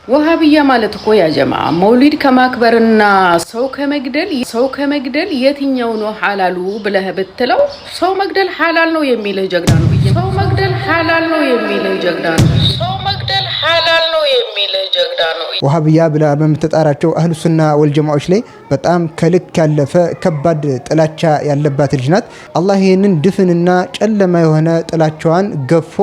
ወሃብያ ማለት እኮ ያ ጀማ መውሊድ ከማክበርና ሰው ከመግደል የትኛው ነው ሐላሉ ብለህ ብትለው ሰው መግደል ሐላል ነው የሚልህ ጀግና ነው። ሰው መግደል ሐላል ነው የሚልህ ጀግና ነው። ሰው መግደል ሐላል ነው የሚልህ ጀግና ነው። ወሃብያ ብላ በምትጠራቸው አህሉ ሱና ወልጀማዎች ላይ በጣም ከልክ ያለፈ ከባድ ጥላቻ ያለባት ልጅ ናት። አላህ ይህንን ድፍንና ጨለማ የሆነ ጥላቻዋን ገፎ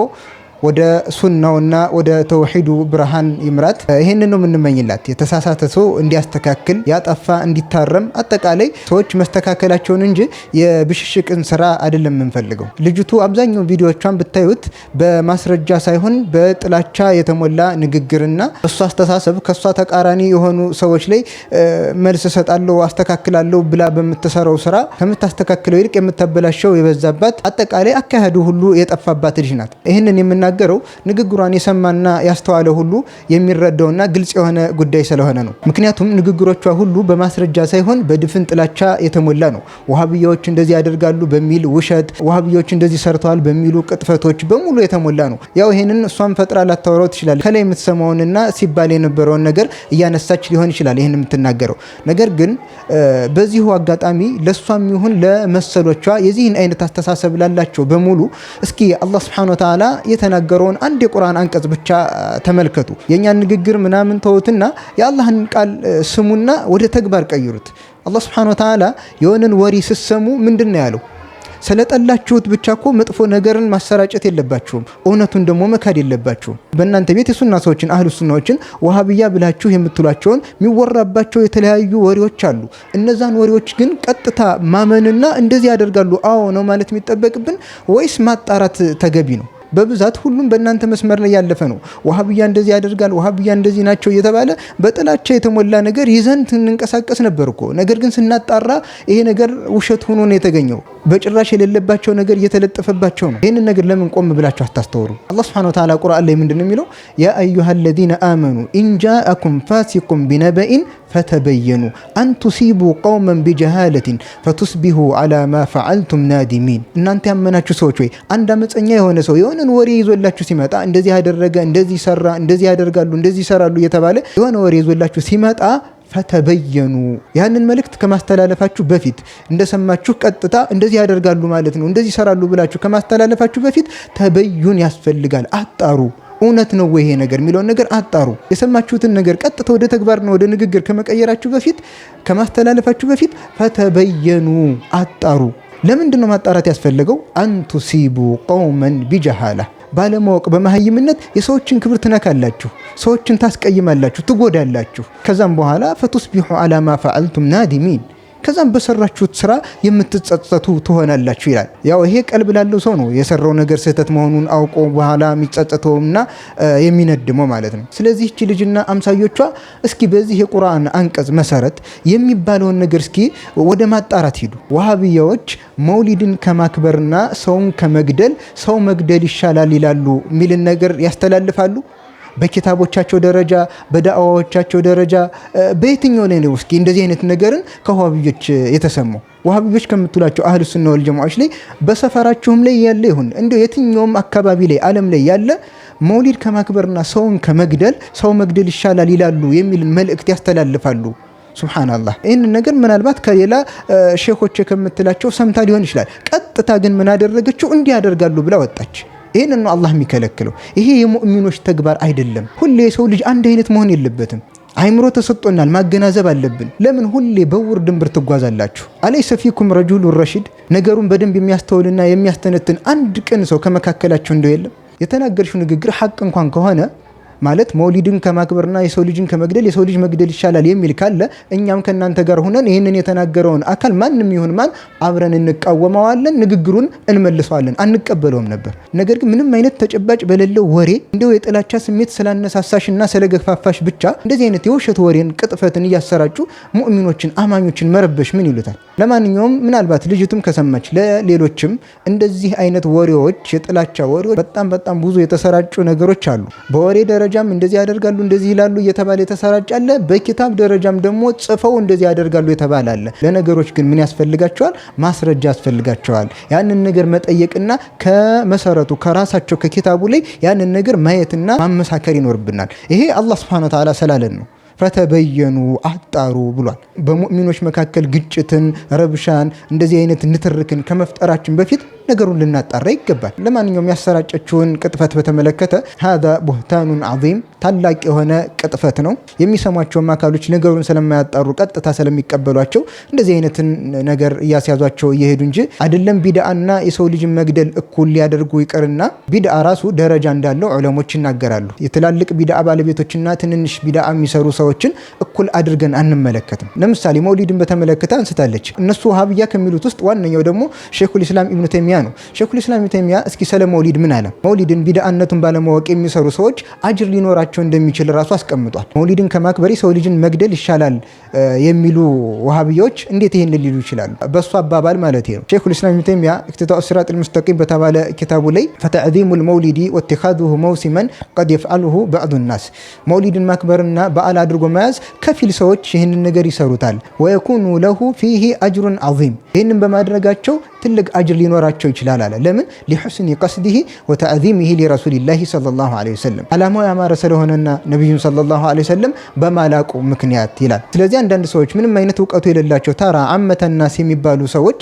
ወደ ሱናውና ወደ ተውሂዱ ብርሃን ይምራት። ይህንን ነው የምንመኝላት። የተሳሳተ ሰው እንዲያስተካክል፣ ያጠፋ እንዲታረም፣ አጠቃላይ ሰዎች መስተካከላቸውን እንጂ የብሽሽቅን ስራ አይደለም የምንፈልገው። ልጅቱ አብዛኛው ቪዲዮቿን ብታዩት በማስረጃ ሳይሆን በጥላቻ የተሞላ ንግግርና እሷ አስተሳሰብ ከእሷ ተቃራኒ የሆኑ ሰዎች ላይ መልስ እሰጣለሁ፣ አስተካክላለሁ ብላ በምትሰራው ስራ ከምታስተካክለው ይልቅ የምታበላሸው የበዛባት፣ አጠቃላይ አካሄዱ ሁሉ የጠፋባት ልጅ ናት። ይህንን የምናገረው ንግግሯን የሰማና ያስተዋለ ሁሉ የሚረዳውና ግልጽ የሆነ ጉዳይ ስለሆነ ነው። ምክንያቱም ንግግሮቿ ሁሉ በማስረጃ ሳይሆን በድፍን ጥላቻ የተሞላ ነው። ወሃብያዎች እንደዚህ ያደርጋሉ በሚል ውሸት፣ ወሃብያዎች እንደዚህ ሰርተዋል በሚሉ ቅጥፈቶች በሙሉ የተሞላ ነው። ያው ይህንን እሷን ፈጥራ ላታወራው ትችላለች። ከላይ የምትሰማውንና ሲባል የነበረውን ነገር እያነሳች ሊሆን ይችላል ይህን የምትናገረው። ነገር ግን በዚሁ አጋጣሚ ለእሷም ይሁን ለመሰሎቿ የዚህን አይነት አስተሳሰብ ላላቸው በሙሉ እስኪ አላህ ስብሐነ ወተዓላ የተናገረውን አንድ የቁርአን አንቀጽ ብቻ ተመልከቱ። የእኛን ንግግር ምናምን ተውትና የአላህን ቃል ስሙና ወደ ተግባር ቀይሩት። አላህ ስብሐነ ወተዓላ የሆነን ወሬ ስትሰሙ ምንድን ነው ያለው? ስለጠላችሁት ብቻ እኮ መጥፎ ነገርን ማሰራጨት የለባችሁም። እውነቱን ደግሞ መካድ የለባችሁም። በእናንተ ቤት የሱና ሰዎችን፣ አህሉ ሱናዎችን ወሃብያ ብላችሁ የምትሏቸውን የሚወራባቸው የተለያዩ ወሬዎች አሉ። እነዛን ወሬዎች ግን ቀጥታ ማመንና እንደዚህ ያደርጋሉ አዎ ነው ማለት የሚጠበቅብን ወይስ ማጣራት ተገቢ ነው? በብዛት ሁሉም በእናንተ መስመር ላይ ያለፈ ነው። ወሃብያ እንደዚህ ያደርጋል፣ ወሃብያ እንደዚህ ናቸው እየተባለ በጥላቻ የተሞላ ነገር ይዘን እንንቀሳቀስ ነበር እኮ። ነገር ግን ስናጣራ ይሄ ነገር ውሸት ሆኖ ነው የተገኘው። በጭራሽ የሌለባቸው ነገር እየተለጠፈባቸው ነው። ይህንን ነገር ለምን ቆም ብላችሁ አታስተውሩ? አላህ ሱብሓነሁ ወተዓላ ቁርአን ላይ ምንድን ነው የሚለው? يا أيها الذين آمنوا إن جاءكم فاسق بنبإ فتبينوا أن تصيبوا قوما بجهالة فتصبحوا على ما فعلتم نادمين። እናንተ ያመናችሁ ሰዎች ወይ፣ አንድ አመፀኛ የሆነ ሰው የሆነን ወሬ ይዞላችሁ ሲመጣ፣ እንደዚህ ያደረገ፣ እንደዚህ ሰራ፣ እንደዚህ ያደርጋሉ፣ እንደዚህ ይሰራሉ እየተባለ የሆነ ወሬ ይዞላችሁ ሲመጣ فتبينوا፣ ያንን መልእክት ከማስተላለፋችሁ በፊት፣ እንደሰማችሁ ቀጥታ እንደዚህ ያደርጋሉ ማለት ነው፣ እንደዚህ ይሰራሉ ብላችሁ ከማስተላለፋችሁ በፊት تبين ያስፈልጋል። አጣሩ። እውነት ነው ወይ ይሄ ነገር የሚለውን ነገር አጣሩ። የሰማችሁትን ነገር ቀጥታ ወደ ተግባርና ወደ ንግግር ከመቀየራችሁ በፊት፣ ከማስተላለፋችሁ በፊት فتبينوا፣ አጣሩ። ለምንድን ነው ማጣራት ያስፈለገው? أن تصيبوا قوما بجهالة፣ ባለማወቅ በመሀይምነት የሰዎችን ክብር ትነካላችሁ፣ ሰዎችን ታስቀይማላችሁ፣ ትጎዳላችሁ። ከዛም በኋላ فتصبحوا على ما فعلتم نادمين፣ ከዛም በሰራችሁት ስራ የምትጸጸቱ ትሆናላችሁ ይላል። ያው ይሄ ቀልብ ላለው ሰው ነው የሰራው ነገር ስህተት መሆኑን አውቆ በኋላ የሚጸጸተውና የሚነድመው ማለት ነው። ስለዚህ እቺ ልጅና አምሳዮቿ እስኪ በዚህ የቁርአን አንቀጽ መሰረት የሚባለውን ነገር እስኪ ወደ ማጣራት ሂዱ። ወሃብያዎች መውሊድን ከማክበርና ሰውን ከመግደል ሰው መግደል ይሻላል ይላሉ የሚልን ነገር ያስተላልፋሉ። በኪታቦቻቸው ደረጃ፣ በዳዕዋዎቻቸው ደረጃ፣ በየትኛው ላይ ነው እስኪ እንደዚህ አይነት ነገርን ከዋሃብዮች የተሰማው? ዋሃብዮች ከምትሏቸው አህሉ ሱና ወል ጀማዓዎች ላይ በሰፈራችሁም ላይ ያለ ይሁን እንደው የትኛውም አካባቢ ላይ ዓለም ላይ ያለ መውሊድ ከማክበርና ሰውን ከመግደል ሰው መግደል ይሻላል ይላሉ የሚል መልእክት ያስተላልፋሉ። ሱብሃነላህ። ይህንን ነገር ምናልባት ከሌላ ሼኾች ከምትላቸው ሰምታ ሊሆን ይችላል። ቀጥታ ግን ምን አደረገችው? እንዲህ ያደርጋሉ ብላ ወጣች። ይህንን ነው አላህ የሚከለክለው። ይሄ የሙእሚኖች ተግባር አይደለም። ሁሌ የሰው ልጅ አንድ አይነት መሆን የለበትም። አይምሮ ተሰጥቶናል፣ ማገናዘብ አለብን። ለምን ሁሌ በውር ድንብር ትጓዛላችሁ? أليس فيكم رجل رشيد፣ ነገሩን በደንብ የሚያስተውልና የሚያስተነትን አንድ ቅን ሰው ከመካከላችሁ እንደው የለም? የተናገርሽው ንግግር ሐቅ እንኳን ከሆነ፣ ማለት መውሊድን ከማክበርና የሰው ልጅን ከመግደል የሰው ልጅ መግደል ይሻላል የሚል ካለ እኛም ከእናንተ ጋር ሁነን ይህንን የተናገረውን አካል ማንም ይሁን ማን አብረን እንቃወመዋለን፣ ንግግሩን እንመልሰዋለን፣ አንቀበለውም ነበር። ነገር ግን ምንም አይነት ተጨባጭ በሌለው ወሬ እንደው የጥላቻ ስሜት ስላነሳሳሽና ስለገፋፋሽ ብቻ እንደዚህ አይነት የውሸት ወሬን፣ ቅጥፈትን እያሰራጩ ሙእሚኖችን፣ አማኞችን መረበሽ ምን ይሉታል? ለማንኛውም ምናልባት ልጅቱም ከሰማች ለሌሎችም እንደዚህ አይነት ወሬዎች፣ የጥላቻ ወሬዎች በጣም በጣም ብዙ የተሰራጩ ነገሮች አሉ። በወሬ ደረጃ ደረጃም እንደዚህ ያደርጋሉ እንደዚህ ይላሉ እየተባለ የተሰራጨ አለ። በኪታብ ደረጃም ደግሞ ጽፈው እንደዚህ ያደርጋሉ የተባለ አለ። ለነገሮች ግን ምን ያስፈልጋቸዋል? ማስረጃ ያስፈልጋቸዋል። ያንን ነገር መጠየቅና ከመሰረቱ ከራሳቸው ከኪታቡ ላይ ያንን ነገር ማየትና ማመሳከር ይኖርብናል። ይሄ አላህ ሱብሓነሁ ወተዓላ ስላለን ነው። ፈተበየኑ አጣሩ ብሏል። በሙእሚኖች መካከል ግጭትን፣ ረብሻን፣ እንደዚህ አይነት ንትርክን ከመፍጠራችን በፊት ነገሩን ልናጣራ ይገባል። ለማንኛውም ያሰራጨችውን ቅጥፈት በተመለከተ ሀዛ ቡህታኑን ዐዚም ታላቅ የሆነ ቅጥፈት ነው። የሚሰሟቸውም አካሎች ነገሩን ስለማያጣሩ ቀጥታ ስለሚቀበሏቸው እንደዚህ አይነትን ነገር እያስያዟቸው እየሄዱ እንጂ አይደለም ቢድአና የሰው ልጅን መግደል እኩል ሊያደርጉ ይቅርና ቢድአ ራሱ ደረጃ እንዳለው ዑለሞች ይናገራሉ። የትላልቅ ቢድአ ባለቤቶችና ትንንሽ ቢድአ የሚሰሩ ሰዎችን እኩል አድርገን አንመለከትም። ለምሳሌ መውሊድን በተመለከተ አንስታለች። እነሱ ወሃብያ ከሚሉት ውስጥ ዋነኛው ደግሞ ሼኹል ኢስላም ኢብኑ ተይሚያ ነው። ሼኹል ኢስላም ኢብኑ ተይሚያ እስኪ ስለ መውሊድ ምን አለ? መውሊድን ቢድአነቱን ባለማወቅ የሚሰሩ ሰዎች አጅር ሊኖራቸው እንደሚችል ራሱ አስቀምጧል። መውሊድን ከማክበር የሰው ልጅን መግደል ይሻላል የሚሉ ወሃብያዎች እንዴት ይህን ሊሉ ይችላሉ? በእሱ አባባል ማለት ነው። ሼኹል ኢስላም ኢብኑ ተይሚያ ኢቅቲዳኡ ሲራጢል ሙስተቂም በተባለ ኪታቡ ላይ فتعظيم المولد واتخاذه موسما قد يفعله بعض الناس መውሊድን ማክበርና በዓል አድርጎ መያዝ ከፊል ሰዎች ይህንን ነገር ይሰሩታል። ويكون له فيه أجر عظيم ይህንን በማድረጋቸው ትልቅ አጅር ሊኖራቸው ይችላል አለ። ለምን? لحسن قصده وتعظيمه لرسول الله صلى الله عليه وسلم ዓላማው ያማረ ስለሆነና ነቢዩን صلى الله عليه وسلم በማላቁ ምክንያት ይላል። ስለዚህ አንዳንድ ሰዎች ምንም አይነት እውቀቱ የሌላቸው ተራ عامة الناس የሚባሉ ሰዎች፣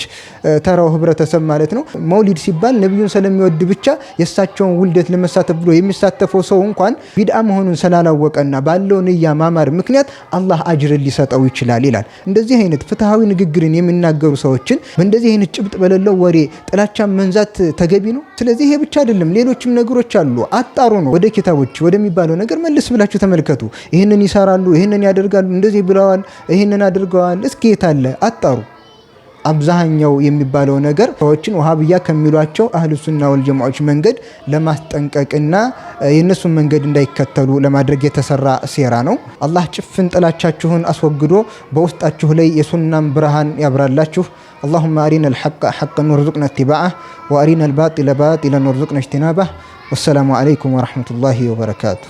ተራው ህብረተሰብ ማለት ነው፣ መውሊድ ሲባል ነቢዩን ስለሚወድ ብቻ የእሳቸውን ውልደት ለመሳተፍ ብሎ የሚሳተፈው ሰው እንኳን ቢድአ መሆኑን ስላላወቀና ባለው ንያ ማማር ምክንያት አላህ አጅርን ሊሰጠው ይችላል ይላል። እንደዚህ አይነት ፍትሃዊ ንግግርን የሚናገሩ ሰዎችን በእንደዚህ አይነት ጭብጥ በሌለው ወሬ ጥላቻ መንዛት ተገቢ ነው? ስለዚህ ይሄ ብቻ አይደለም፣ ሌሎችም ነገሮች አሉ። አጣሩ ነው። ወደ ኪታቦች ወደሚባለው ነገር መልስ ብላችሁ ተመልከቱ። ይህንን ይሰራሉ፣ ይህንን ያደርጋሉ፣ እንደዚህ ብለዋል፣ ይህንን አድርገዋል። እስኪ የት አለ? አጣሩ። አብዛኛው የሚባለው ነገር ሰዎችን ወሃብያ ከሚሏቸው አህሉ ሱና ወል ጀማዓዎች መንገድ ለማስጠንቀቅና የእነሱን መንገድ እንዳይከተሉ ለማድረግ የተሰራ ሴራ ነው። አላህ ጭፍን ጥላቻችሁን አስወግዶ በውስጣችሁ ላይ የሱናን ብርሃን ያብራላችሁ። اللهم أرنا الحق حقا وارزقنا اتباعه وأرنا الباطل باطلا وارزقنا اجتنابه። والسلام عليكم ورحمة الله وبركاته።